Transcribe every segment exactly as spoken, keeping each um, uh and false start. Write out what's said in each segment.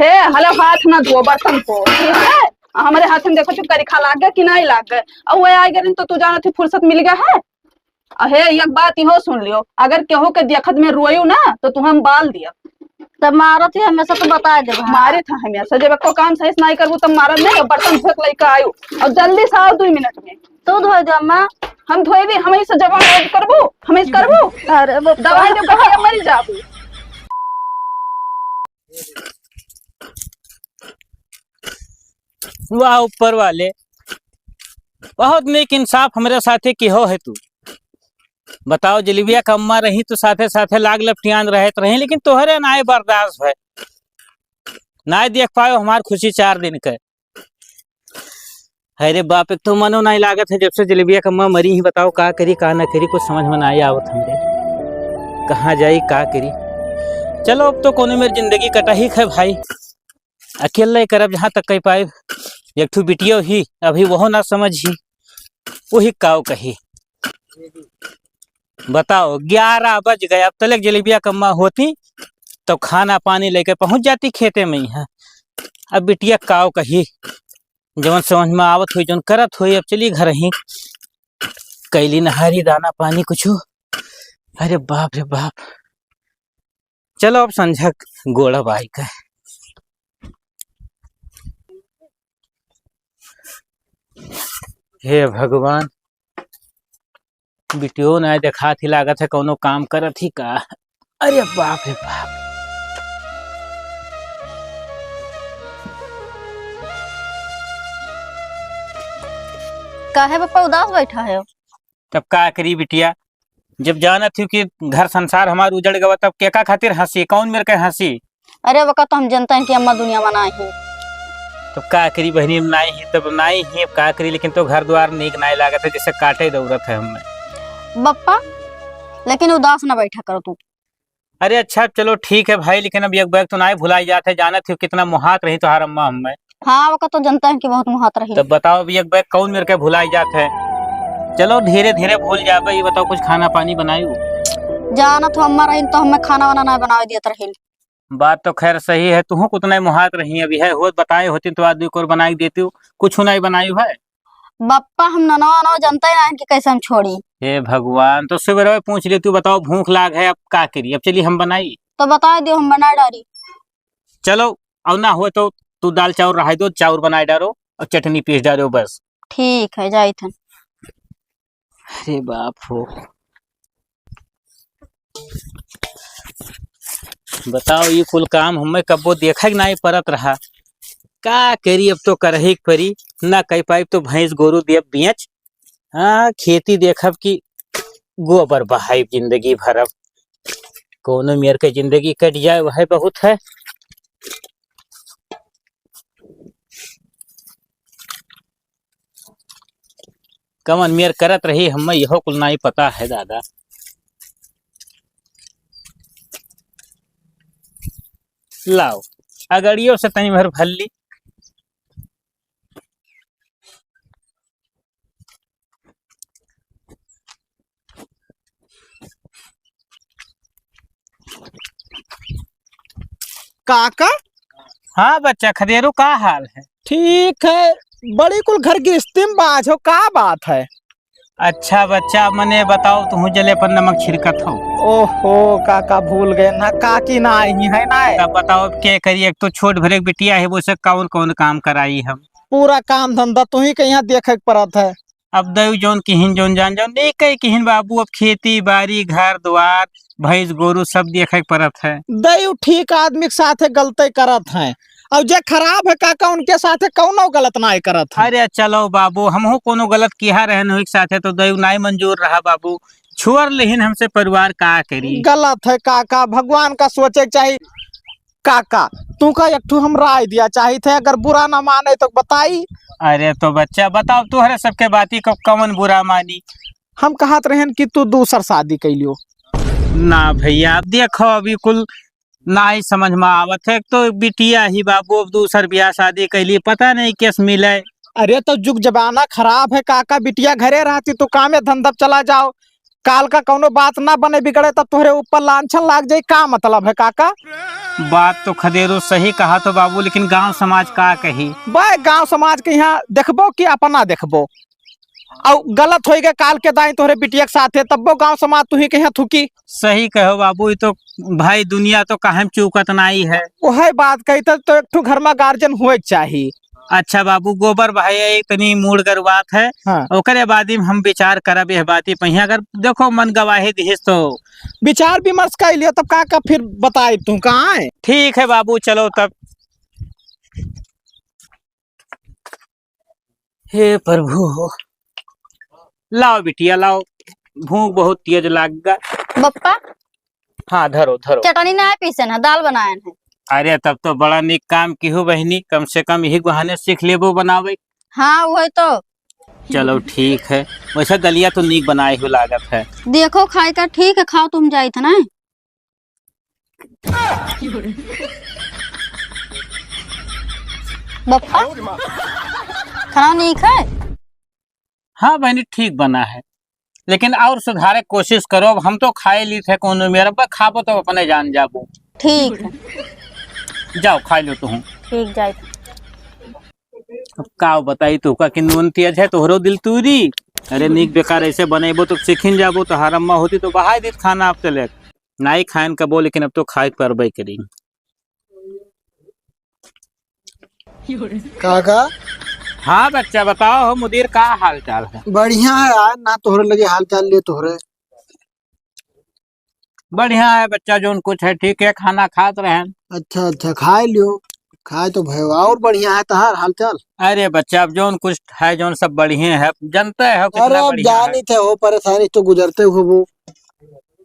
हे, हलो हाथ ना धो, बर्तन धो, ठीक है? आ हमरे हाथ में देखो, तू करिखा लाग गए कि नहीं लाग गए? और वो आए गए तो तू जानत ही फुर्सत मिल गया है। अहे, एक बात इहो सुन लियो, अगर केहू के देखत में रोयू ना, तो तू हम बाल दिया। तब मारत ही हमेशा, तो बता देब, हाँ। मारे था हमेशा, जब एको काम सही से नहीं करबू, तब मारत नहीं, बर्तन धोए के लइका आयु, और जल्दी से आओ दो मिनट में। तू धोए दे, अम्मा। हम धोए दी, हम ऐसे जबान रोज करबू, हम ऐसे करबू। अरे बाप। दवाई दे, बढ़िया मरी जाबू। वाह ऊपर वाले, बहुत नेक इंसाफ हमरे साथे किहो है तू। बताओ, जलेबिया क अम्मा रही तो साथे साथे लाग लपटियान रहत रही, लेकिन तोहरे नाय बर्दाश्त है, नाय देख पायो हमार खुशी चार दिन के। अरे बाप, एक तो मनो नाय लागत है, जब से जलेबिया क अम्मा मरी ही। बताओ का करी का ना करी, कुछ समझ में नाय आवत हमरे, कहाँ जाई का करी। चलो अब तो कोनो मेर जिंदगी कटा ही है भाई। अकेले करब जहाँ तक कह पाइब। एक ठो बिटियो ही, अभी वहो ना समझी, वही काव कही। बताओ, ग्यारह बज गए, अब तलक जलेबिया क अम्मा होती तो खाना पानी लेके पहुँच जाती खेते में ही। अब बिटिया काव कही, जवन समझ में आवत होई, जवन करत होई, अब चली घर ही, कैली नहारी दाना पानी कुछ। अरे बाप रे बाप, चलो अब संझा गोड़ बाई का। हे भगवान, बिटियो ना देखात ही, लागत है कौनो काम करत ही का। अरे बाप रे बाप। काहे पप्पा उदास बैठा है? तब का करी बिटिया, जब जानत ही कि घर संसार हमार उजड़ गवा, तब केका खातिर हंसी, कौन मेर के हंसी? अरे वका तो हम जनता है कि अम्मा दुनिया में नाई ही। तो का करी बहनी, नाई ही तब नाई ही, अब का करी, लेकिन तो घर द्वार नीक नाई लागत है, जैसे काटे दौड़त है हमें। बप्पा, लेकिन उदास ना बैठा करो तू। अरे अच्छा, चलो ठीक है भाई, लेकिन अब एक बैग तो नाई भुलाई जात है, जानत हो कितना मुहात रही तोहार अम्मा हमें। हाँ, वका तो जनता है कि बहुत मुहात रही। तब बताओ, अब एक बैग कौन मेर के भुलाई जात है? चलो धीरे धीरे भूल जाबे। ये बताओ, कुछ खाना पानी बनायू? जानत हो अम्मा रही तो हमें खाना वाना ना बनावे दियत रही। बात तो खैर सही है, तुहू कुतने मुहात रही, अभी है होत बताए होती तो आदमी को बनाई देती, कुछ नहीं बनाई है। बप्पा, हम ननवा ननवा जनता ही ना है कि कैसे हम छोड़ी। हे भगवान, तो सुबह पूछ लेती, बताओ भूख लाग है, अब का करी, अब चली हम बनाई। तो बता दियो, हम बना डारी। चलो, और ना हो तो तू दाल चाउर रहाई दो, चाउर बनाए डारो और चटनी पीस डारो बस। ठीक है, जाइत हन। अरे बाप हो, बताओ, ये कुल काम हमें कब्बो देखे के नाई परत रहा। का करी, अब तो करही के परी, ना कह पाइब तो भैंस गोरू देब बेच। हाँ, खेती देखब कि गोबर बहाइब जिंदगी भर। अब कौनो मेर के जिंदगी कट जाए, वह बहुत है। कवन मेर करत रही, हमें यहो कुल नाई पता है दादा। लाओ, अगड़ियों से तनी भर भर ली। काका? हाँ बच्चा, खदेरू का हाल है? ठीक है, बड़ी कुल घर गृहस्थी में बाझो, का बात है? अच्छा बच्चा, मने बताओ, तुहूँ जले पर नमक छिड़कत हो। ओहो काका, भूल गए ना, काकी ना आई है ना। तब बताओ, अब के करी, एक तो छोट भरे बिटिया है, वो से कौन कौन काम कराई हम? पूरा काम धंधा तुही के यहाँ देखे के पड़त है। अब दऊ जौन किहिन, जौन जान, जौन नहीं कहे किहिन बाबू, अब खेती बारी, घर द्वार, भैंस गोरू सब देखे के पड़त है। दऊ ठीक आदमी के साथे गलती करत हैं, और जे खराब है काका, उनके साथे कौनो गलत नाई करत है। अरे चलो बाबू, हमहू कोनो गलत किहा रहन हुई के साथे, तो दऊ नाई मंजूर रहा बाबू, छोड़ लेहिन हमसे परिवार, का करी। गलत है काका, भगवान का सोचे के चाही। काका, तू का एक ठो हम राय दिया चाहित है, अगर बुरा ना माने तो बताई। अरे तो बच्चा बताओ, तोहरे सबके बाती को कौन बुरा मानी? हम कहत रहन कि तू दूसर शादी कैलियो। ना भैया, अब देखो, अभी कुल ना ही समझ में आवत है। एक तो बिटिया ही बाबू, अब दूसर ब्याह शादी कैली, पता नहीं केस मिले। अरे तो जुग जमाना खराब है काका, बिटिया घरे रहती तो कामे धंधा चला जाओ। काल का कौनो बात ना बने बिगड़े, तब तोहरे ऊपर लांछन लाग जाई। का मतलब है काका? बात तो खदेरू सही कहत हो बाबू, लेकिन गांव समाज का कही? बे, गांव समाज के यहाँ देखबो कि अपना देखबो? अउ गलत होई गए काल के दाई तोहरे बिटिया के साथे, तब्बो गांव समाज तुही के यहाँ थुकी। सही कहो बाबू, ये तो भाई दुनिया तो काहे में चूकत नाई है। वही बात कही तो, तो एक ठो घर में गार्जियन होए के चाही। अच्छा बाबू, गोबर भाई एक तनी मूड़ गरुआत है, हाँ। ओकरे बाद में हम विचार करब यह बात पे। अगर देखो मन गवाही दिहिस तो विचार विमर्श कर लियो, तब का, का फिर बताई तू कहाँ है? ठीक है बाबू, चलो तब। हे प्रभु हो, लाओ बिटिया लाओ, भूख बहुत तेज लाग गा। बप्पा, हाँ धरो धरो। चटनी ना है पीसे ना, दाल बनाए हैं। अरे तब तो बड़ा नीक काम किहू बहिनी, कम से कम यही बहाने सीख लेबो बनावे। हाँ वही तो। चलो ठीक है, वैसे दलिया तो नीक बनाए हो लागत है। देखो खाए का ठीक है, खाओ तुम जाइत ना। बप्पा, खाना नीक है? हाँ बहनी, ठीक बना है, लेकिन और सुधारे कोशिश करो। अब हम तो खाए ली थे कोनो मेर, अब खाबो तो अपने जान जाबो। ठीक है। जाओ खा लो तुम। ठीक जाए। अब का बताई तू का कि नून तेज है तोहरो दिल तूरी। अरे नीक बेकार ऐसे बनेबो तो सीखिन जाबो, तोहार अम्मा होती तो बहाई दीत खाना अब तलक। नाई खाएन कबो, लेकिन अब तो खाए परबे करी। काका। हाँ बच्चा, बताओ हो मुदीर, का हाल चाल है? बढ़िया है यार, ना तोहरे लगे हाल चाल ले तोहरे। बढ़िया है बच्चा, जौन कुछ है ठीक है, खाना खात रहेन। अच्छा अच्छा, खाए लियो, खाए तो भयो। और बढ़िया है तहार हाल चाल? अरे बच्चा, अब जौन कुछ है, जौन सब बढ़िया है, जनते हो कितना अरे अब बढ़िया है। जानी थे हो, परेशानी तो गुजरते हो वो।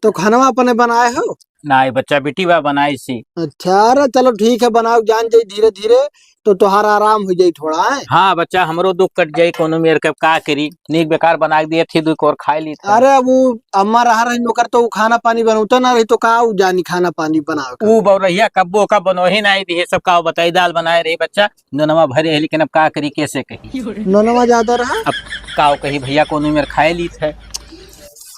तो खाना अपने बनाए हो? नाई बच्चा, बिटिया बनाई सी। अच्छा, अरे चलो ठीक है, बनाओ, जान जाई धीरे धीरे, तो तोहार आराम हो जाई थोड़ा, है? हाँ बच्चा, हमरो दुख कट जाई, कोनो मेर के का करी, नीक बेकार बना के दिए थी, दुख और खाए ली थे। अरे वो अम्मा रहा रही, ओकर तो वो खाना पानी बनौते ना रही, तो का वो जानी खाना पानी बनावे का? वो बौरहिया कब्बो का बनोही नाई दिए, सब का बताई, दाल बनाए रही बच्चा, नोनवा भरे है, लेकिन अब का करी, कैसे कही? नोनवा ज्यादा रहा? अब का कही भैया, कोनो मेर खाए ली थे।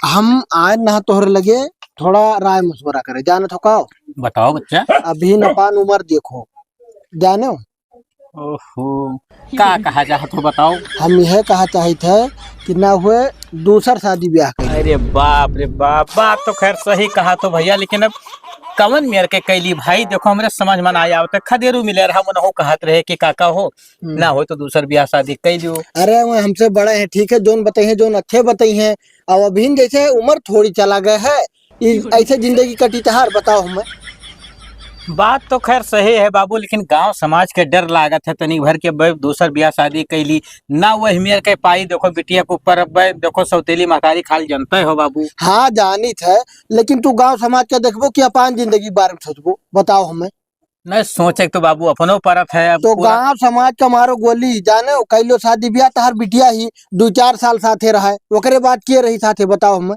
हम आए ना तोहरे लगे, थोड़ा राय मशवरा करे, जाने तो का? बताओ बच्चा। अभी न पान उम्र देखो, जाने हो? ओहो, का कहा चाहत हो बताओ। हम यह कहा चाहित है कि ना हुए दूसर शादी ब्याह कर। अरे बाप रे बाप, बात तो खैर सही कहा तो भैया, लेकिन अब कवन मेर के कैली भाई? देखो हमरे समझ में ना आवत, खदेरू मिले रहा, उनहु कहत रहे कि काका हो, हम्म। ना हो तो दूसर ब्याह शादी कैलियो। अरे वो हमसे बड़े हैं, ठीक है, जोन बताई हैं, जोन अच्छे बताई हैं। अब अभी जैसे उम्र थोड़ी चला गए है, ई ऐसे जिंदगी कटी तहार, बताओ हमें। बात तो खैर सही है बाबू, लेकिन गांव समाज के डर लागत है तनी भर के, अब दूसर ब्याह शादी कैली ना, वही मेर के पाई। देखो बिटिया के ऊपर अब देखो सौतेली महतारी खाल जनते हो बाबू। हाँ जानित है, लेकिन तू गांव समाज के देखबो कि अपन जिंदगी के बारे में सोचबो, बताओ हमें। नहीं सोचे तो बाबू अपनो परत है अब तो पूरा। गांव समाज का मारो गोली, जाने हो, कैलो शादी ब्याह तहार बिटिया ही दो चार साल साथे रहा है, ओकरे बाद के रही साथे, बताओ हमें।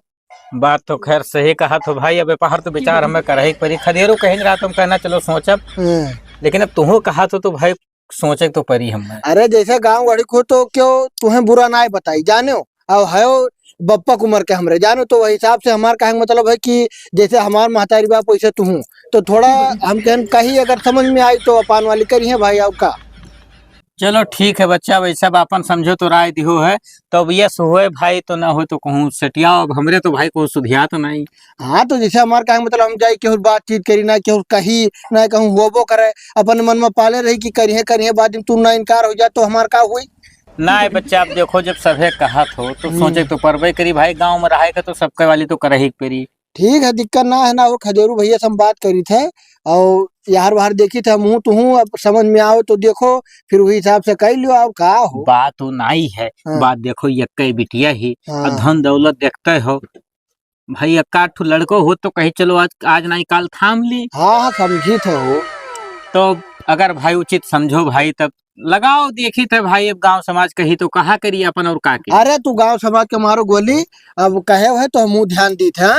बात तो खैर सही कहा तो भाई, अब पहाड़ तो विचार हमें करही के परी। खदेरू कहीं रहा तुम कहना चलो सोचब, हम्म। लेकिन अब तुहू कहा तो, तो भाई सोचे तो परी हमें। अरे जैसे गाँव गढ़ी को तो क्यों तुहें बुरा ना बताई, जाने हो, अब है बप्पा के उम्र के हमरे, जानो तो वही हिसाब से हमार कहे के मतलब है कि जैसे हमार महतारी बाप वैसे तुहू, तो थोड़ा हम कहन कही अगर समझ में आई तो अपान वाली करी है भाई, और का। चलो ठीक है बच्चा, वैसे अब अपन समझो तो राय दिहो है, तो अब यस होए भाई तो ना हो तो कहूँ सटियाओ, अब हमरे तो भाई को सुधिया तो नहीं। हाँ, तो जैसे हमार कहे के मतलब हम जाई केहू बातचीत करी ना, केहू कही ना, कहूँ होबो करे, अपन मन में पाले रही कि करिहे करिहे, बाद में तू ना इनकार हो जा तो हमार का हुई? ना बच्चा, अब देखो जब सभे कहत हो तो हम्म। सोचे तो परबे करी भाई, गाँव में रहे के तो सबके वाली तो करही के परी। ठीक है, दिक्कत ना है ना, वो खदेरू भैया से हम बात करी थे और यार बाहर देखी थे, मुँह तुहूँ अब समझ में आओ तो देखो, फिर वही हिसाब से कह लियो और का हो। बात वो नाई है, हाँ। बात देखो यक्के बिटिया ही, हाँ। और धन दौलत देखते हो भाई, एक आध ठो लड़को हो तो कही चलो आज, आज नाई काल थाम ली। हाँ, हाँ, समझी थे हो। तो अगर भाई उचित समझो भाई, तब लगाओ, देखी थे भाई, अब गांव समाज कही तो कहा करी अपन और का करी। अरे तू गांव समाज के मारो गोली, अब कहे है तो हम ध्यान दी थे।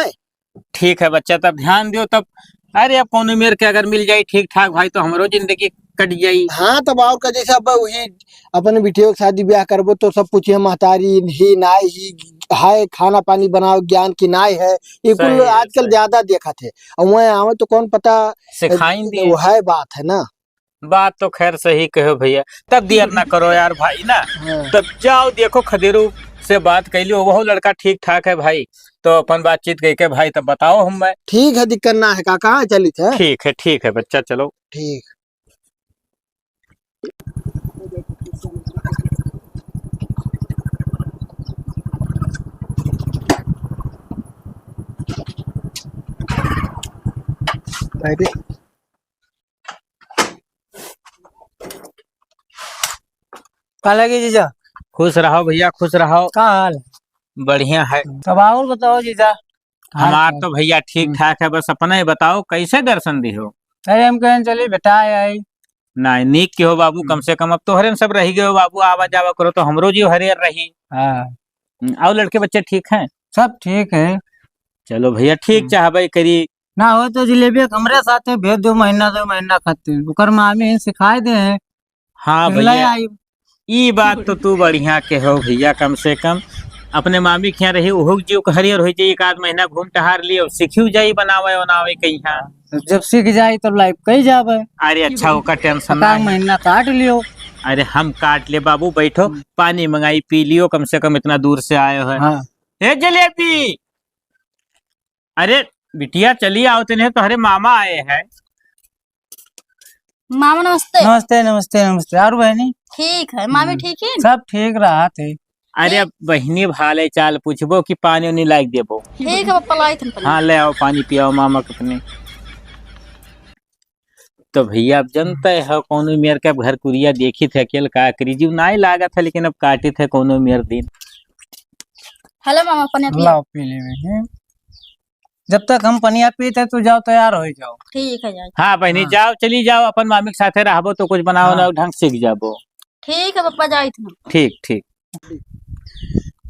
ठीक है बच्चा, तब ध्यान दियो तब। अरे अब कौनो मेर के अगर मिल जाई ठीक ठाक भाई तो हमरो जिंदगी कट जाई। हाँ, तब और का, जैसे अब वही अपने बिटियों के शादी ब्याह करबो तो सब पूछिए महतारी ही नाई ही है खाना पानी बनावे ज्ञान की नाई है, ये कुल सही है, आजकल सही। ज्यादा देखत है। और वह आवे तो कौन पता, सिखाइन दिए। वो है बात है ना। बात तो खैर सही कहो भैया, तब देर ना करो यार भाई ना। हाँ। तब जाओ देखो खदेरू से बात कैली, वो लड़का ठीक ठाक है भाई, तो अपन बातचीत करके भाई तब बताओ हम मैं। ठीक है, दिक्कत ना है काका, चलित है। ठीक है, ठीक है बच्चा, चलो। ठीक। अरे। का लगे जीजा? खुश रहो भैया, खुश रहो। का हाल? बढ़िया है। तब और बताओ जीजा। हमार हाल तो भैया ठीक हम्म। ठाक है, बस अपना ही बताओ, कैसे दर्शन दिहो? अरे हम कहें चली बेटा आए आई। नहीं, नीक के हो बाबू, कम हम्म। से कम अब तोहरे में सब रही गयो बाबू, आवा जावा करो तो हमरो जीव हरियर रही। हाँ। हम्म, और लड़के बच्चे ठीक हैं? सब ठीक है। चलो भैया, ठीक हम्म। चाहबे करी। ना हो तो जिलेबी के हमरे साथे भेज दो, महीना दो महीना खातिर, ओकर मामी ही सिखाए दे हैं। हाँ फिर ले भैया, आई। ई बात तो तू बढ़िया के हो भैया, कम से कम अपने मामी के यहाँ रही, उहुक जीव के हरियर हो जाई, एक आध महीना घूम टहार ली और सीखियो जाई बनावे उनावे के यहाँ। जब सीख जाई तब लाइफ कही जावे। अरे अच्छा, ओकर टेंशन एक ना आध है। महीना काट लियो। अरे हम काट ले बाबू, बैठो, हम्म। पानी मंगाई पी लियो, कम से कम इतना दूर से आए हो। हाँ। ए जलेबी, अरे बिटिया चली आओ, तने तोहरे मामा आए हैं। मामा नमस्ते। नमस्ते, नमस्ते, नमस्ते। और बहनी? ठीक है, मामी हम्म। ठीक है? सब ठीक रहा थे। अरे ठीक। अब बहनी भाले चाल पूछबो कि पानी उनी लाइक देबो। ठीक है पप्पा, लाई तुम पानी। हाँ ले आओ पानी पियाओ मामा के अपने। तो भैया अब जनते हो कौनो मेर के अब घर कुरिया देखी थे अकेल का करी, जीव नाई लागत है लेकिन अब काटी थे कौनो मेर दिन। हेलो मामा, पानी पिया। लाओ पी ले बहनी। जब तक हम पनिया पीते तू जाओ तैयार हो जाओ। ठीक है जाओ। हाँ बहनी हाँ। जाओ चली जाओ, अपन मामी के साथे रहबो तो कुछ बनाओ हाँ। ना ढंग सीख जाबो। ठीक है पप्पा जाइत हूँ। ठीक ठीक।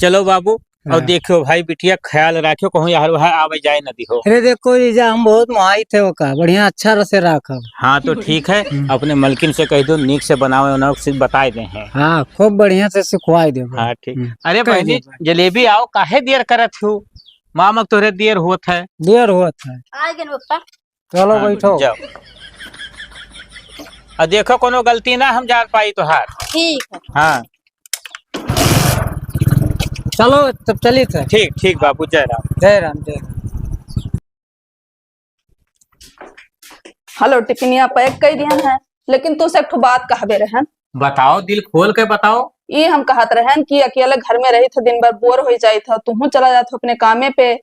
चलो बाबू, और हाँ। देखियो भाई बिटिया ख्याल राखियो, कहूँ यार वहाँ आवे जाए न दिहो। अरे देखो जीजा हम बहुत मोहाई थे ओका, बढ़िया अच्छा रसे राखब। हाँ तो ठीक है, हम्म। अपने मलकिन से कह दो नीक से बनावे उनावे से बताए दे हैं। हाँ खूब बढ़िया से सिखवाए दे। हाँ ठीक। हम्म। अरे कह बहनी दो। जलेबी आओ, काहे देर करत हो? मामा के तोहरे देर होत है। देर होत है। आ गए पप्पा। चलो हाँ, बैठो। जाओ। और देखो कोनो गलती ना हम जान पाई तोहार। ठीक है। हाँ। चलो तब चली थे। ठीक ठीक बाबू, जय राम। जय राम, जय राम। हेलो, टिफिनिया पैक कर दिहन है, लेकिन तू से एक ठो बात कहबे रहन। बताओ, दिल खोल के बताओ। ये हम कहत रहन कि अकेले घर में रही थे, दिन भर बोर हो जाई था, तुहू चला जात हो अपने कामे पे,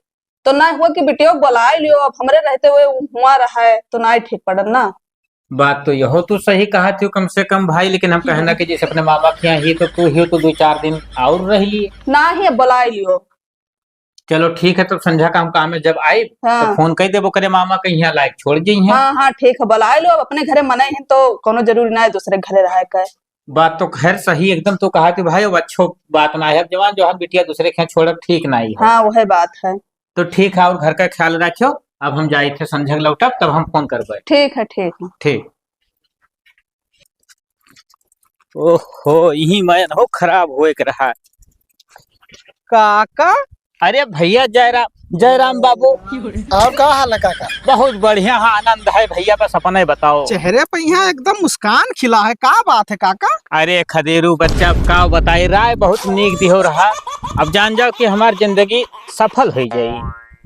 तो ना हुआ कि बिटियो बुलाए लियो, अब हमरे रहते हुए उ हुआ रहा है, तो ना ठीक पड़न ना। बात तो यहो तू सही कहा थियो कम से कम भाई, लेकिन हम कहना कि जैसे अपने मामा के यहाँ ही तो तू ही तो दो चार दिन और रह लिए। ना ही बुलाए लियो। चलो ठीक है, तब संझा का हम काम में जब आइब, हाँ। तो फोन कर देबो करे मामा के यहाँ लायक छोड़ जइहे। हाँ, हाँ, ठीक है, बुलाए लो, अब अपने घरे मने हैं तो कोनो जरूरी ना है दूसरे घरे रहे का। बात तो खैर सही एकदम तू कहा कि भाई अब अच्छो बात ना है, अब जवान जो हम बिटिया दूसरे के यहाँ छोड़ब ठीक ना ही है। हाँ, वही बात है। तो ठीक है, और घर का ख्याल रखियो, अब हम जाए थे संझा के लौटब तब हम फोन करबे। ठीक है, ठीक है। ठीक। ओहो, यही मैन हो खराब होए के रहा। काका? अरे भैया, जय राम, जय राम बाबू। और का हाल है काका? बहुत बढ़िया है, आनंद है भैया, बस अपने बताओ। चेहरे पे यहाँ एकदम मुस्कान खिला है, का बात है काका? अरे खदेरू बच्चा, अब का बताई, राय बहुत नीक दिहो रहा। अब जान जाओ कि हमार जिंदगी सफल हो जाई।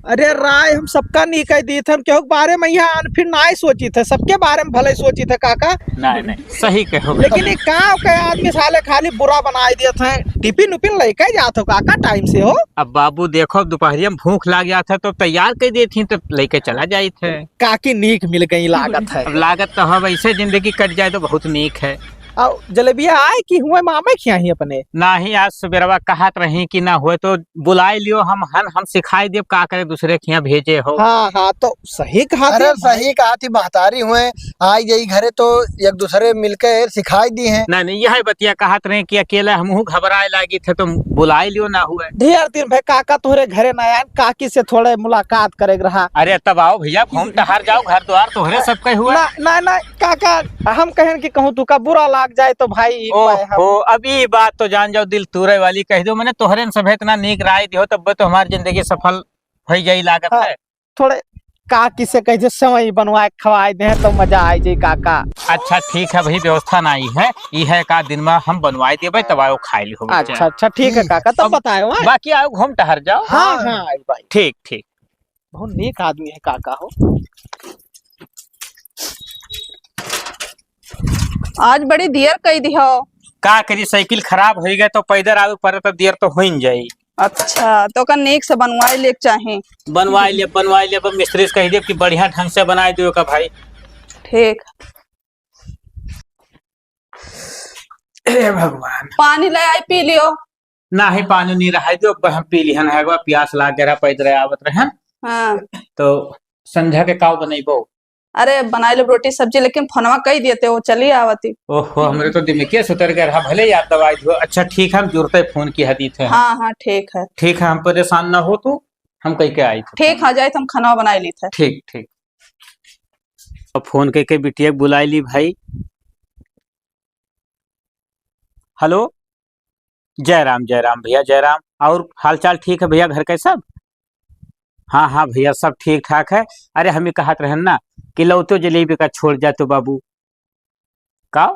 अरे राय हम सबका नीक ही दीत है, हम केहू के बारे में यहाँ आन फिर नाय सोचित है, सबके बारे में भले सोचित है काका। नहीं, नहीं, सही कहो। लेकिन ये गाँव के आदमी साले खाली बुरा बनाए देत हैं। टिफिन उफिन लेके जात हो काका टाइम से हो? अब बाबू देखो, दोपहरिया में भूख लाग जात है तो तैयार कर देत ही तो लेके चला जाइत है। काकी नीक मिल गई लागत है। अब लागत तो है, वैसे जिंदगी कट जाए तो बहुत नीक है। और जलेबिया आए कि हुए मामे खिया ही अपने? नाही, आज सुबेरवा कहत रही कि ना हुए तो बुलाए लियो, हम हन, हम सिखाई देब का करे दूसरे खिया भेजे हो। हाँ, हाँ, तो सही कहा अरे थी। सही कहा थी, महतारी हुए, आई जाई घरे तो एक दूसरे मिलके सिखाई दी हैं। नहीं, नहीं, यही बतिया कहत रहे कि अकेले हमहू घबराए लागी थे, तो बुलाए लियो ना हुए। ढेर दिन भे काका तोहरे घरे ना आए, काकी से थोड़े मुलाकात करे के रहा। अरे तब आओ भैया, घूम टहर जाओ, घर द्वार तोहरे सबके हुए। ना, ना, ना, काका, हम कहेन कि कहूँ तू का बुरा लाग लग जाए तो भाई, ई पाए हम। ओहो, अब ई बात तो जान जाओ, दिल तूरे वाली कह दो। मने तोहरे न सभे इतना नीक राय दियो, तब तो हमार जिंदगी सफल होइ जाई लागत हाँ, है। थोड़े काकी से कह दे, सेवई बनवाए खवाए दे तो मजा आ जाई काका। अच्छा ठीक है भाई, व्यवस्था नाई है, ई है का दिन में हम बनवाए देबे, तब आओ खाए लिहो बच्चा। अच्छा, अच्छा, ठीक है काका, तब अब बताओ, हाँ? बाकी आओ, घूम टहर जाओ। हाँ, हाँ, आई भाई। ठीक, ठीक। बहुत नेक आदमी है काका हो। आज बड़ी देर कई दिहो। का करी, साइकिल खराब होइ गए तो पैदल आवे पड़े तो देर तो होइन जाई। अच्छा, तो ओकर नीक से बनवाए ले के चाही। बनवाए ले, बनवाए ले, अब मिस्त्री से कह दे कि बढ़िया ढंग से बनाए दियो का भाई। ठीक। हे भगवान। पानी ले आई, पी लियो। नाही, पानी नहीं रहाई दियो, अब हम पी लिहन है, एक बार प्यास लाग गया, पैदल आवत रहन। हाँ। तो संझा के काव बनैबो? अरे, बनाई लेब रोटी सब्जी, लेकिन फोनवा कई देते हो, चली आवती। ओहो, हमरे तो दिमाग से उतर गया रहा, भले याद दवाई दियो। अच्छा, ठीक है, हम जुरते फोन की हदीत है। हाँ, हाँ, ठीक है। ठीक है, हम परेशान ना हो तू, हम कह के आई थे। ठीक है, जाए तो हम खाना बनाई ली थे। ठीक, ठीक। अब फोन कह के बिटिया के बुलाई ली भाई। हेलो, जय राम, जय राम भैया, जय राम। और हाल चाल ठीक है भैया, घर के सब? हाँ, हाँ भैया, सब ठीक ठाक है। अरे, हम ही कहत रहन ना कि लौतो जलेबी का छोड़ जा तो बाबू। का?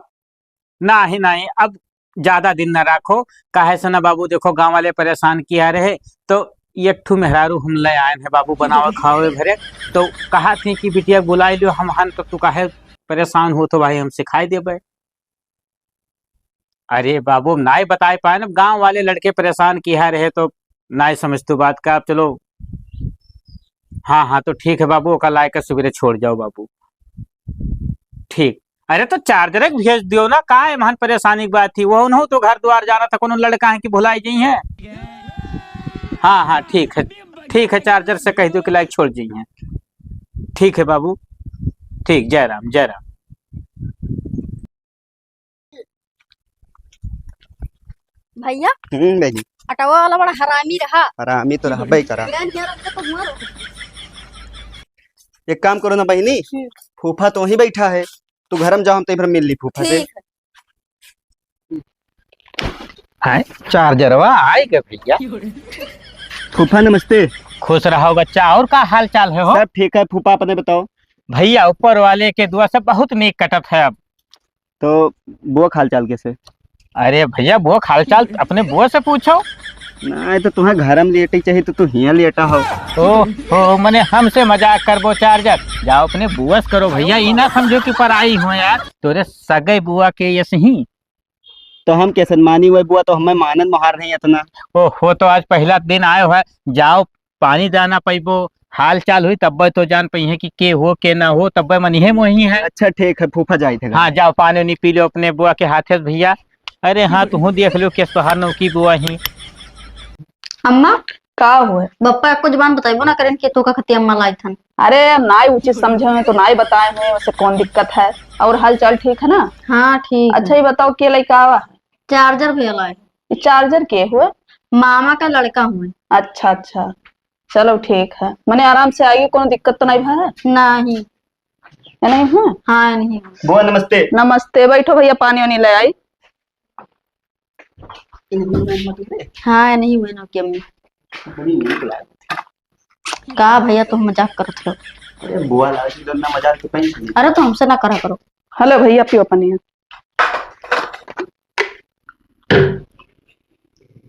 नाही, नाही, अब ज्यादा दिन ना राखो। काहे से ना बाबू, देखो, गाँव वाले परेशान किया रहे, तो एक ठू मेहरारू हम ले आए हैं बाबू, बनावे खावे भरे। तो कहा थी कि बिटिया बुलाई लियो, हम हन, तो तू काहे परेशान हो, तो भाई हम सिखाई देबे। अरे बाबू, नाई बताए पाए ना, गांव वाले लड़के परेशान किया रहे तो नाई समझ तू बात का। अब चलो, हाँ, हाँ, तो ठीक है बाबू, ओका लाए के सुबेरे छोड़ जाओ बाबू। ठीक। अरे तो चार्जर एक भेज दियो ना, का एमहन परेशानी की बात थी? वो उन्हों तो घर द्वार जाना था, कोनो लड़का है कि भुलाई गई है? हाँ, हाँ, ठीक है, ठीक है, चार्जर से कह दो कि लाइक छोड़ जाइए। ठीक है बाबू, ठीक, जय राम, जय राम। भैया, हम्म, बहनी। अटवा वाला बड़ा हरामी रहा। हरामी तो रहबे करा। बिहान हियाँ रख दे तो हुआँ रहो। एक काम करो ना बहनी, हम्म। फूफा तो वहीं बैठा है, तू घर में जाओ, हम तहीं पर मिल ली फूफा से। ठीक है। हाय, चार्जरवा आइ गए भैया। फूफा नमस्ते। खुश रहो बच्चा, और का हाल चाल है हो? सब ठीक है फूफा, अपने बताओ। भैया, ऊपर वाले के दुआ से बहुत नीक कटत है अब। तो बुआ का हाल चाल कैसे? अरे भैया, बुआ का हाल चाल अपने बुआ से पूछो। नाहीं तो तुम्हें घर में लेटे चाहिए तो तू हियाँ लेटा हो। ओ, ओ, मने हमसे मजाक करबो चार्जर? जाओ अपने बुआ से करो भैया, ई ना समझो कि पराई हो यार। तोरे सगे बुआ के यस ही। तो हम कैसे मानी हुए बुआ, तो हमें मानन मोहार नहीं इतना। ओहो, तो आज पहला दिन आए हो, जाओ पानी दाना पैबो, हाल चाल हुई तब्बे तो जान पइहे कि के हो के ना हो, तब्बे मनिहे मोही है। अच्छा ठीक है फूफा, जाइत है। हाँ, जाओ पानी उनी पी लो अपने बुआ के हाथे से भैया। अरे हाँ, तुहूँ देख लो के तोहार नौकी बुआ ही। अम्मा, का हुए? बप्पा एको जबान बताइबो ना करेन कि तोका खती अम्मा लाई थन। अरे नाई उचित समझे हुए तो नाई बताए हुए, वैसे कौन दिक्कत है? और हाल चाल ठीक है ना? हाँ ठीक है। अच्छा ये बताओ के लइका आवा है? चार्जर भैया लाए। ये चार्जर के हुए? मामा का लड़का हुए। अच्छा अच्छा, चलो ठीक है। मने आराम से आइए, कोनो दिक्कत तो नहीं भा है? नहीं। ये नहीं हुए? हाँ नहीं हुए। बुआ नमस्ते। नमस्ते, बैठो भैया, पानी वानी ले आई। हाँ नहीं हुए ना कि अम्मी। बड़ी नीक लागत। का भैया तुम मजाक करत हो? अरे बुआ लागी तो ना मजाक के पाई। अरे तो हमसे ना करा करो। हेलो भैया पियो पानी।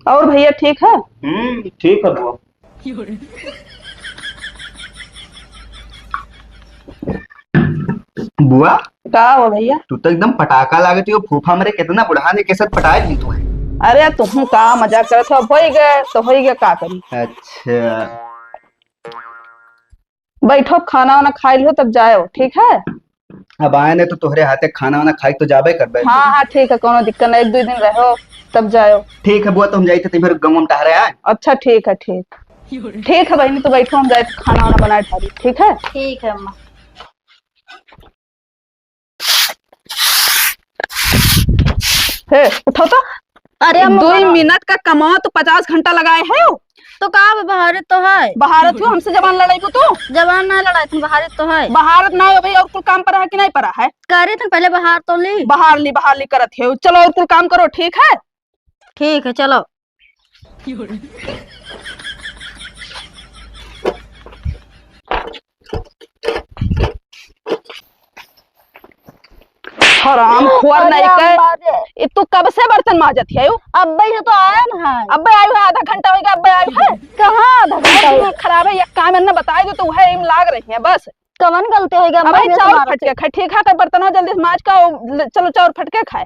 और भैया ठीक है? हम्म, ठीक है बुआ। बुआ, का हो भैया? तू तो एकदम पटाखा लागत हो, फूफा मरे कितना बुढ़ाने के साथ पटाए दी तू है। अरे तुहूँ का मजाक करत हो, अब होई गए तो होई गए, का करी। अच्छा। बैठो, खाना वाना खाई लो, तब जाओ, ठीक है? अब आए ने तो तोहरे हाथे खाना वाना खाई तो जाबे करबे। हाँ, हाँ, ठीक है, कोनो दिक्कत नहीं, एक दो दिन रहो, तब जाओ। ठीक है बुआ, तो हम जाइत है, तुम फिर गम टहरे आए। अच्छा, ठीक है, ठीक। ठीक है बहनी, तो बैठो, हम जाइत है खाना वाना बनाए ठारी, ठीक है? ठीक है अम्मा। हे, उठाओ तो। अरे अम्मा, दो बड़ा मिनट का कमाओ तो पचास घंटा लगाए है। तो का बा, बहारे तो है। बहारत हो, हमसे जबान लड़ाइबू तू? जबान ना लड़ाई, तुम बहारे तो है। बहारत ना हो भाई, और कुल काम परा है कि नहीं परा है? करी थन पहले बहार तो ली। बहार ली, बहार ली करत है। चलो और कुल काम करो, ठीक है? ठीक है, चलो। हराम खोर अरे नहीं के। अम्मा रे। ए, तू कब से बर्तन माजत है? अब्बे से तो आया ना है। अब्बे आयु है, आधा घंटा हो गया, अब्बे आयु है। कहाँ आधा घंटा हो गया? खराब है, एक काम है ना, बताई दो तो वह इम लाग रही है बस। कवन गलती हो गया? अबे अम्मा, चाउर फटके खाए, ठीक है, कर बर्तन जल्दी से माज का, ओ, ले, चलो चाउर फटके खाए।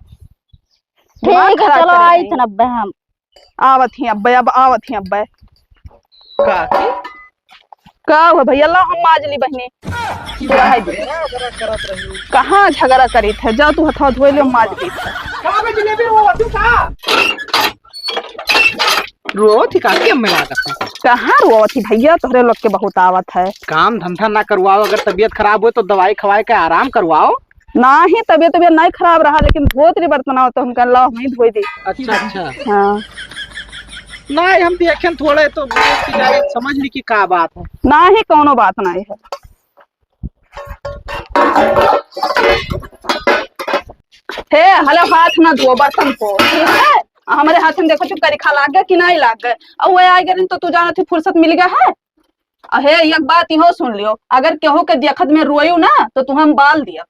ठीक है, चलो आई थन अब्बे हम। आवत ही अब्बे, अब आवत ही अब्बे। का? का हुआ भैया, ला हम माज ली बहिनी। रहे दे। कहाँ झगड़ा करीत है, जा तू हथवा धोए ले, हम माज ली। का बे जलेबी, रोवत ही का? रोवत ही का, के मैं लागत है? कहाँ रोवत ही भैया, तोहरे लोग के बहुत आवत है। काम धंधा ना करवाओ, अगर तबीयत खराब हो तो दवाई खवाए के आराम करवाओ। नाही, तबियत, तबियत नाही खराब रहा, लेकिन धोत रही बर्तनवा, तो हम कहन, "लाओ, हम ही धोई दी।" अच्छा, अच्छा। हाँ। नाही, हम देखेन थोड़े, तो बोले कि यार, समझ ली कि का बात है। नाही, कौनो बात नाही है। हे, हले हाथ ना धो बर्तन को, ठीक है? हमरे हाथ में देखो, तू करिखा लाग गए कि नाही लाग गए? और वह आ गए, तो तू जाना थी, फुर्सत मिल गया है। अहे, एक बात इहो सुन लियो, अगर केहू के देखत में रोयू ना, तो तू हम बाल दिया।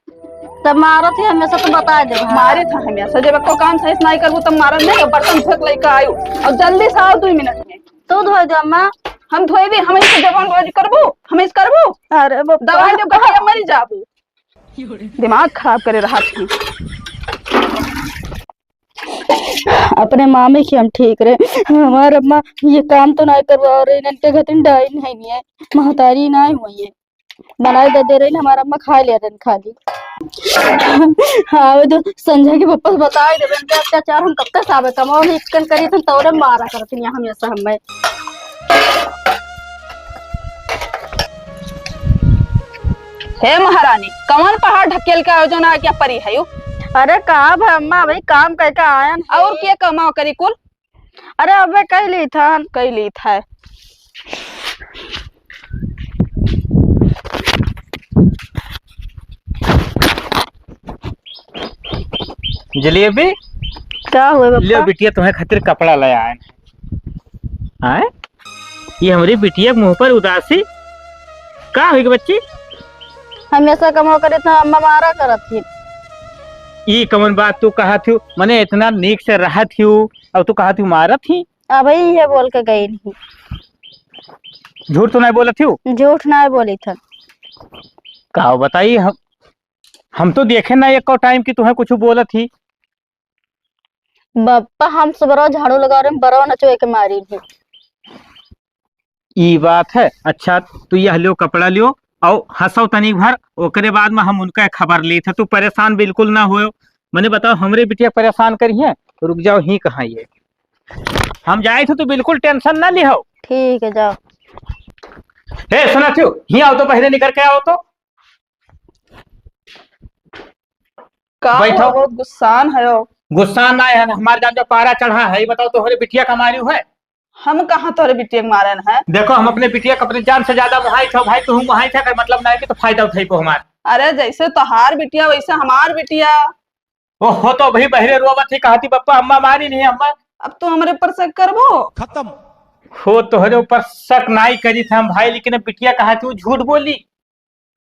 तब मारत ही हमेशा, तो बता दे। मारे था हमेशा, जब एको काम सही से नहीं करबू, तब मारत नहीं, बर्तन धोए के लइका आयु, और जल्दी से आओ दो मिनट में। तू धोए दे अम्मा। हम धोए दे, हम इसे जबान बाजी करबू, हम इसे करबू। अरे बाप रे। दवाई दे, कहिया मरी जाबू। दिमाग खराब करे रहा थी। अपने मामी के हम ठीक रहे, हमार अम्मा ये काम तो नाही करवा रहे, इनके घतिन डाइन है नहीं है, महतारी नाही हुई है, बनाए दे दे रही, हमार अम्मा खाए ले रहे खाली। हाँ, वो तो संजय के पप्पा से बताए देबे, इनके अत्याचार हम कब तक साबे कमाओ नहीं, इतकन करी थे तौरे मारा करती यहाँ हमेशा हमें। हे महारानी, कवन पहाड़ ढकेल के आयोजन आ क्या परी है यू? अरे का भा अम्मा, अभी काम करके आयन। और के कमाओ करी कुल? अरे अबे कई ली थन। कई ली था। जलेबी, का हुए बप्पा? लियो बिटिया, तुम्हें खातिर कपड़ा ले आए। आए? ये हमरी बिटिया के मुँह पर उदासी का हुई गे बच्ची? हमेशा कमवा करे तो अम्मा मारा करत ही। ई कवन बात तू कहत हियो? मने इतना नीक से रहत हियो, अब तू कहत हियो मारत ही? अबे इहे बोल के गई नहीं। झूठ तो नहीं बोलत हियो? झूठ नहीं बोली थन। का बताई हम, हम तो देखे ना एको टाइम कि तुहें कुछ बोलत ही। बप्पा, हम सुबह झाड़ू लगा रहे, बरवा नचो के मारी भी। ई बात है। अच्छा, तू यह लियो, कपड़ा लियो, और हंसो तनी भर, ओकरे बाद में हम उनका खबर ली थे। तू परेशान बिल्कुल ना होयो। मने बताओ, हमरे बिटिया परेशान करी है? रुक जाओ, ही कहाँ ये, हम जाए थे, तू बिल्कुल tension ना लिहो। ठीक है, जाओ। हे, सुना थियो, ही आओ तो, पहले निकल के आओ तो। का बैठो। हुआ, बहुत गुस्सान है हो? गुस्सा ना है, हमार जान जो पारा चढ़ा है, ये बताओ, तोहरे बिटिया का मारियो है? हम कहाँ तोहरे बिटिया के मारन है? देखो, हम अपने बिटिया के अपने जान से ज्यादा मोहाई थे भाई, तू मोहाई थे, अगर मतलब ना है कि तो फायदा उठाई को हमार। अरे, जैसे तोहार बिटिया वैसे हमार बिटिया। ओहो, तो अभी बहरे रोवत ही, कहती, "पप्पा, अम्मा मारी नहीं, अम्मा।" अब तू हमरे ऊपर शक करबो? खत्म। हो, तोहरे ऊपर शक नाई करी थे हम भाई, लेकिन अब बिटिया कहती, "वो झूठ बोली।"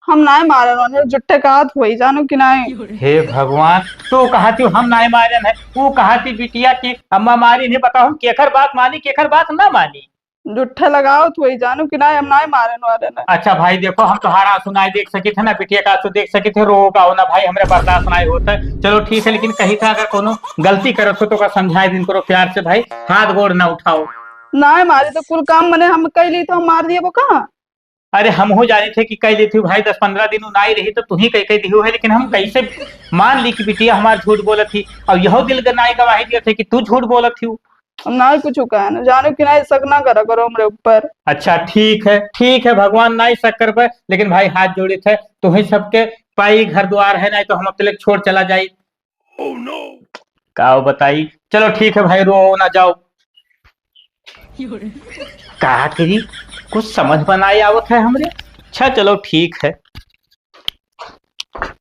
हम नाय मारन वाले, जुट्टे का हाथ होई, जानो कि नाय? हे भगवान, तू कहती हो हम नाय मारन है, तू कहती बिटिया की अम्मा मारी नहीं, बताओ हम केकर बात मानी, केकर बात ना मानी? जुट्टे लगाओ तू ही, जानो कि नाय, हम नाय मारन वाले ना। अच्छा भाई, देखो, हम तोहार आंसू नाय देख सकित है ना, बिटिया का आंसू देख सकित है, रो गाओ ना भाई, हमरे बर्दाश्त नाय होता है। चलो ठीक है, लेकिन कहीं का अगर कोनो गलती करत हो तो ओका समझाए दिन करो प्यार से भाई, हाथ गोड़ ना उठाओ। नाय मारी तो कुल काम मने हम कई ली तो हम मार दिए वो कहाँ? अरे, हमहू जानी थे कि कई लेती हूँ भाई, दस पन्द्रह दिन उ नाई रही तो तुही कई कई दिहू है, लेकिन हम कैसे मान ली कि बिटिया हमार झूठ बोलत ही, और यहो दिल ग-, नाई गवाही दिया थे कि तू झूठ बोलत ही। हम नाई कुछ कहन, जानो कि नाई शक ना करा करो हमरे ऊपर। अच्छा, ठीक है, ठीक है, भगवान नाई शक कर पे, लेकिन भाई हाथ जोड़ी थे, तुही सबके पाई घर द्वार है, नाई तो हम अब तलक छोड़ चला जाई। का बताई? चलो ठीक है भाई, रो ना जाओ। का करी, कुछ समझ में नाई आवत है हमरे। अच्छा, चलो ठीक है,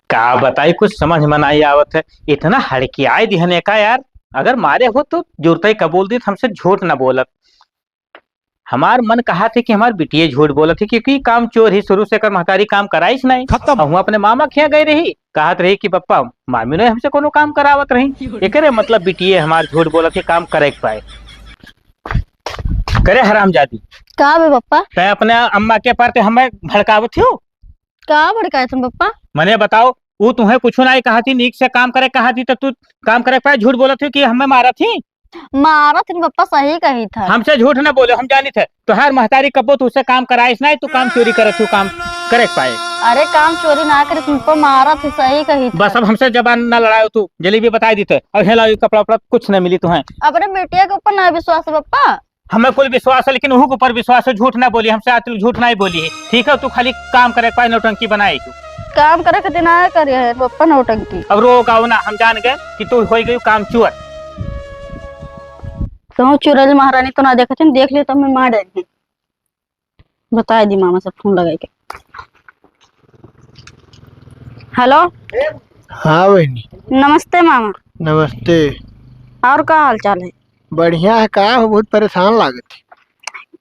का बताई, कुछ समझ में नाई आवत है। इतना हड़कियाए दिहन एका यार, अगर मारे होत तो जुरतई कबूल दीत, हमसे झूठ न बोलत। हमार मन कहत है कि हमार बिटिये झूठ बोलत है, क्योंकि काम चोर ही, शुरू से एकर महतारी काम कराइस नाई। खत्म। अउर हुआँ अपने मामा के यहाँ गए रही, कहत रही कि पप्पा, मामी ने हमसे कोनो काम करावत रही। एकरे मतलब बिटिये हमार झूठ बोलत है, काम करे के पाए। करे हरामजादी। का बे पप्पा? तैं अपने अम्मा के पर ते हमें भड़कावत हो? का भड़काए तुम पप्पा? मने बताओ, ऊ तुहें कुछ नाई कहत ही, नीक से काम करे कहत ही, तो तू काम करे के पाए झूठ बोलत हो कि हमें मारत ही? मारत ही पप्पा, सही कहित है। हमसे झूठ न बोले, हम जानित है। तोहार महतारी कब्बो तुझसे काम कराइस नाई, तू काम चोरी करत हो, काम करे के पाए। अरे, काम चोरी ना करे, तुम पर मारत ही, सही कहित है। बस, अब हमसे जबान ना लड़ायो तू, जलेबी बताई दीत है। अब हेला, ये कपड़ा उपड़ा कुछ न मिली तुहें। अपने बिटिया के ऊपर ना विश्वास है पप्पा। हमें कुल विश्वास है, लेकिन उहू के ऊपर विश्वास है, झूठ ना बोली, हमसे आज तक झूठ नाई बोली है, ठीक है? तू खाली काम करे के पाए, नौटंकी बनाए तू। काम करे खातिर ना करे है पप्पा नौटंकी। अब रो गाओ ना, हम जान गए कि तू होई गई काम चोर। कहूँ चुड़ैल महारानी तो ना देखत हन, देख ले तो मैं मार डाली। बताए दी मामा से फोन लगाई के। हेलो। हाँ बहिनी। नमस्ते मामा। नमस्ते। और का हाल चाल है? बढ़िया है। का हो, बहुत परेशान लागत है?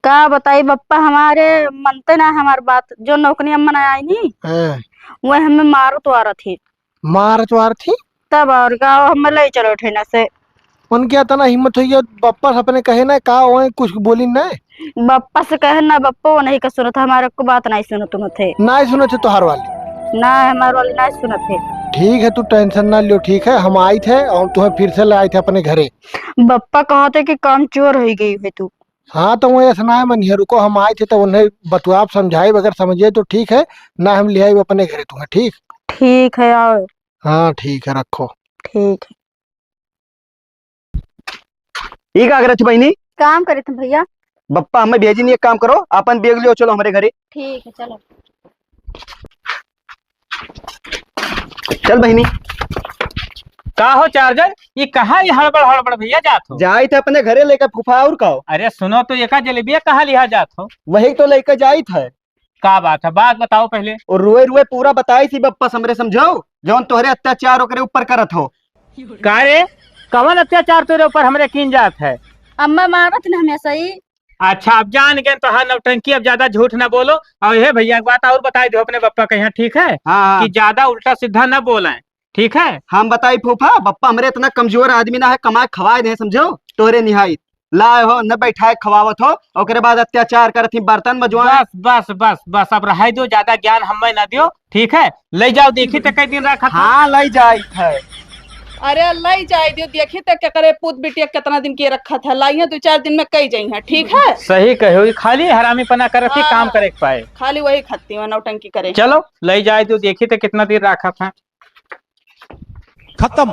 का बताई बप्पा, हमारे मनते ना हमार बात। जो नौकरी अम्मा ना आई नी, हाँ। वह हमें मारत वारत ही। मारत वारत ही? तब और का, हमें ले चलो ठेना से। उनके इतना हिम्मत हुई है, बप्पा से अपने कहे ना का, वह कुछ बोली ना? बप्पा से कहे ना, बप्पा वो नहीं का सुनत, हमारे को बात नहीं सुनत उनत है। नहीं सुनत है तोहार वाली? ना, हमार वाली नहीं सुनत है। ठीक है, तू tension ना लियो, ठीक है? हम आइत है और तुम्हें फिर से ले आइत है अपने घरे। बप्पा कहत है कि काम चोर हो गई है तू। हाँ, तो वही ऐसा ना है, मनिया, रुको, हम आइत है तो उन्हें बतुआब, समझाइब, अगर समझे तो ठीक है, ना हम ले आइब अपने घरे तुम्हें, ठीक? ठीक है, आओ। हाँ, ठीक है, रखो। ठीक है। ई का करत बहिनी? काम करत हन भैया। बप्पा हमें भेजी नहीं, एक काम करो, अपन बैग लियो, चलो हमरे घरे। ठीक है, चलो। चल बहिनी। का हो चार्जर, ये कहाँ ये हड़बड़ हड़बड़ भैया जात हो? जाइत है अपने घरे लेकर फूफा, और का हो? अरे सुनो तो, एका जलेबिया कहाँ लिहा जात हो? वही तो लेकर जाइत है। का बात है, बात बताओ पहले। और रोए रोए पूरा बताई थी बप्पा से हमरे, समझो, जौन तोहरे अत्याचार ओकरे ऊपर करत हो। का रे, कवन अत्याचार तोरे ऊपर हमरे कीन जात है? अम्मा मारत न हमेशा ही। अच्छा, अब जान गए तोहार नौटंकी, अब ज्यादा झूठ ना बोलो। और हे भैया, एक बात और बताई दो अपने बप्पा के यहाँ, ठीक है? हाँ, हाँ। कि ज्यादा उल्टा सीधा ना बोलें, ठीक है? हम बताई फूफा, बप्पा हमरे इतना कमजोर आदमी ना है, कमाए खवाए दे, समझो, तोहरे निहाई लाए हो, न बैठाए खवावत हो, ओकरे बाद अत्याचार करत ही बर्तन मजवाए। बस, बस, बस, बस, अब रहे दो, ज्यादा ज्ञान हमें ना दियो, ठीक है? ले जाओ, देखी तो कई दिन रखत हो। हाँ, ले जाइत है। अरे, ले जाए दियो, देखी तो केकरे पूत बिटिया कितना दिन के रखत है, लाइए दो चार दिन में कई जाई है, ठीक है? सही कहे हो, ये खाली हरामीपना करत ही, हाँ। काम करे के पाए। खाली वही खत्ती में नौटंकी करे। चलो, ले जाए दो, देखी तो कितना दिन रखत है। खत्म।